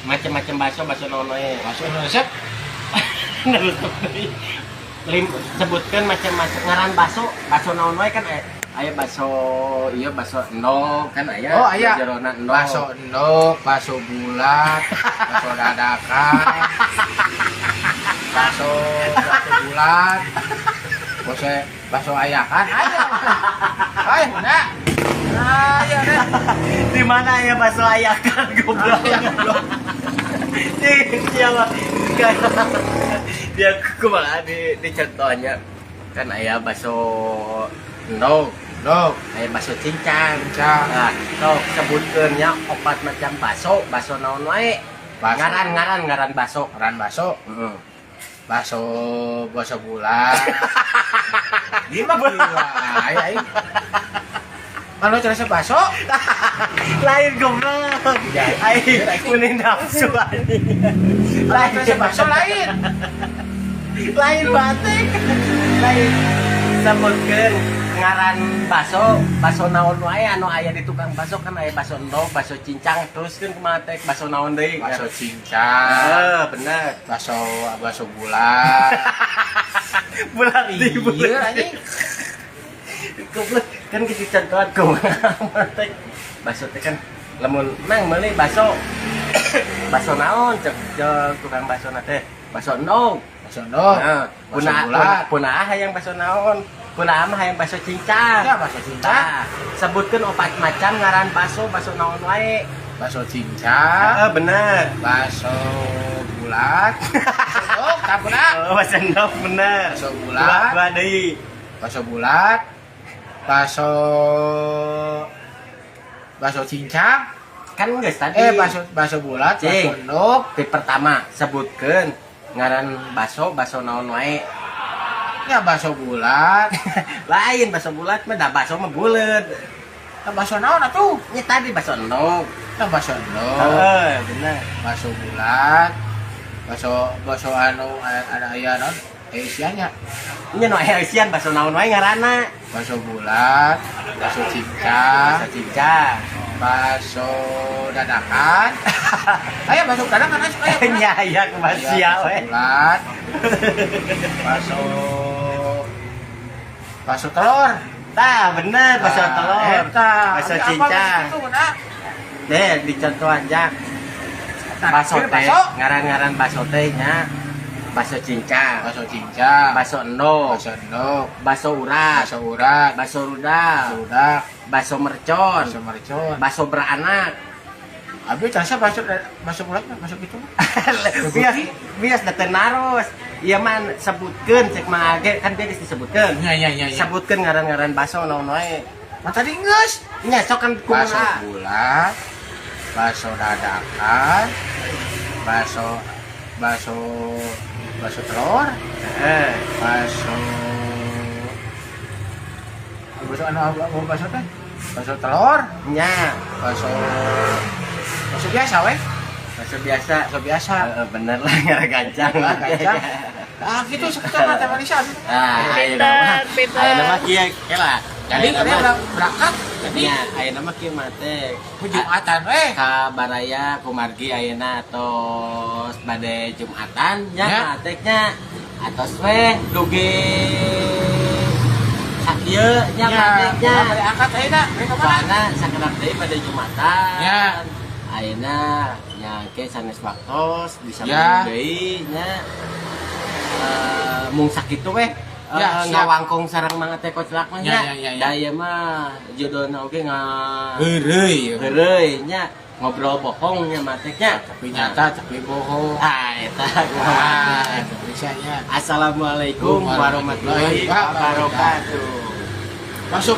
Macam-macam bakso, bakso naon we? Bakso resep. Nutup deui. Sebutkan macam-macam ngaran bakso, bakso naon wae kan aya, aya bakso iya, bakso endog kan aya. Oh, aya. Jerona endog. Bakso endog, bakso bulat, bakso dadakan, bakso bakso bulat, bakso bakso ayakan, ayo, ayo, nah, ayo, nah. Di mana ya bakso ayakan, goblok? Aya, goblok. Di siapa? Dia kumaha di contohnya kan aya bakso endog, Endog, aya bakso cincang. Cincang. Nah, sok sebutkeun nya opat macam bakso, bakso naon wae? Bakso. Ngaran ngaran ngaran bakso. Ngaran bakso, Heeh. Bakso bakso bulat. Lima bulat, ayo, ayo. Kalau terasa bakso, Lain, goblok. Ya. Aing mending nafsu anjing. Kalau terasa bakso lain. Lain batik. Lain. Sebutkeun ngaran bakso, bakso naon wae anu aya di tukang bakso kan aya bakso endog, bakso cincang, terus kan kumaha teh, bakso naon deui? Bakso cincang, Heeh, bener. Bakso bakso bulat. Bulat di bulat. Iya, anjing. Goblok, kan gitu contohan kumaha teh. Bakso teh kan lamun mang meuli bakso, bakso naon cek cek tukang bakso na teh, bakso endog. Bakso endog, Nah, bakso puna bulat. puna hayang bakso naon? Puna mah hayang bakso cincang. Ya, bakso cincang. Nah, sebutkeun opat macam ngaran bakso, bakso naon wae? Bakso cincang, Heeh, bener. Bakso bulat, oh, tak pernah. Oh, bakso endog bener. Bakso bulat. Dua, dua deui. Bakso bulat, bakso bakso cincang, Kan geus tadi. Eh, bakso bakso bulat, bakso Cing. Endog, Di pertama sebutkeun ngaran bakso, bakso naon wae? Ya bakso bulat. Lain bakso bulat mah, da bakso mah bulet. Nah, bakso naon atuh? Ini tadi bakso endog. Nah, bakso endog, Heeh, bener. Bakso bulat, bakso bakso anu ada aya naon? Eh, isiannya. Ini nu aya isian bakso naon wae ngaranna? Bakso bulat, bakso cincang, Bakso cincang. Bakso dadakan. Ayo bakso dadakan ayo. Ayo. Nya aya kumaha Iya, sia bakso we. Bulat. Bakso bakso telur. Tah, bener bakso Nah, telur. eta. Bakso Apa cincang. bakso itu, nah? Deh, dicontohan jak. Bakso teh, Bakso. Ngaran-ngaran bakso teh nya. Bakso cincang, Bakso cincang, bakso endog, bakso endog, bakso urat, bakso urat, bakso rudak, bakso udak, bakso mercon, bakso mercon. Bakso beranak. Abi terasa bakso bakso bulat mah, bakso gitu mah. Bias bias da teu naros. Ieu mah sebutkeun cek mah ge kan dia geus disebutkeun. Iya. Sebutkeun ngaran-ngaran bakso naon wae. Mah tadi geus. Nya sok kan Bakso kumaha? Bulat, bakso dadakan, bakso bakso bakso telur, Heeh. Bakso bakso anu apa apa bakso teh? Bakso telur, Nya, bakso bakso biasa we. Bakso biasa. Bakso biasa. Heeh, bener lah ngara gancang. Ah, gancang. Ah, gitu sekitar mata manusia. Ah, ayeuna Pinter, mah. pinter. Ayeuna mah kieu kela. Jadi Ayeuna dia mah berangkat. Jadi nya, ayeuna mah kieu mah teh. Jumatan we. Ka baraya kumargi ayeuna tos bade Jumatan nya. Ya. Teh nya atos we dugi sakieu nya Ya, teh nya. bade angkat ayeuna, mereka mana? Soalna sakedap deui bade Jumatan. Ya. Ayeuna nya ke sanes waktos bisa Ya. deui nya. Eh, mung sakitu we. Ya, Eh, siap. ngawangkong sareng Mang Ate Koclak mah Ya, nya. ya. Da ieu mah judulna oge nga Heureuy. Heureuy nya, ngobrol bohong nya mateknya. Tapi nyata, tapi bohong. Ah, eta Ah, kumaha. Indonesia nya. Assalamualaikum warahmatullahi wabarakatuh. Masuk.